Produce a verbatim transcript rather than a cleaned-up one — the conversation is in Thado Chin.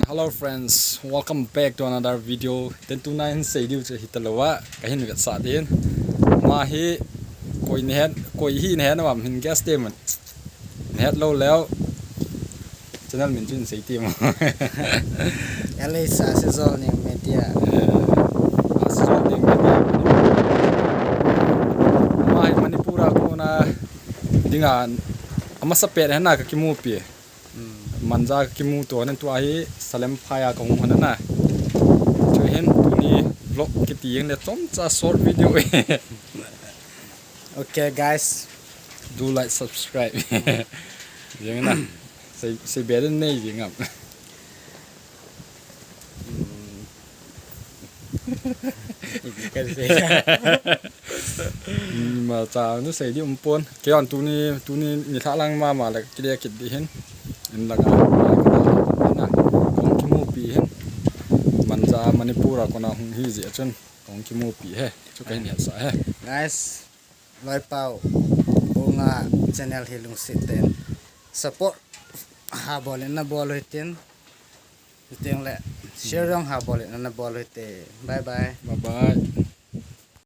Hello friends, welcome back to another video. Ten tu na hin sei diu chu hita lou a, ka hin vetsah din. Ama hi koi nahet, koi hi nahet na mam hin guess te man. Nahet lou leu. Channel min chu hin sei te mo. L A sa se zol ning media. Eh, a se zol ning media. Ama hi Manipur a kona dinga amasa pet hen na ka kimupi. Manja ka kimu to nen tua hi Salem phai a ka hung hon na. Chu hin tuni vlog kiti jeng le chomcha short video e. Okay, guys. Do like, subscribe. Jeng na. Sei, sei be den nei jeng am. Ima cha nu sei di um pon. Kei on tuni, tuni nilhah lang mama le kile kit di hin. In langa, na, kong kimupi hin. Manja Manipur a kona hung hi jeh chun kong kimupi he. Chu ka hin hetsah he. Guys, Loipau Bunga channel hi lungset ten support ha bol in na bol u hitin. Chuteng le share jong ha bol in na bol u hite. Bye bye. Bye bye.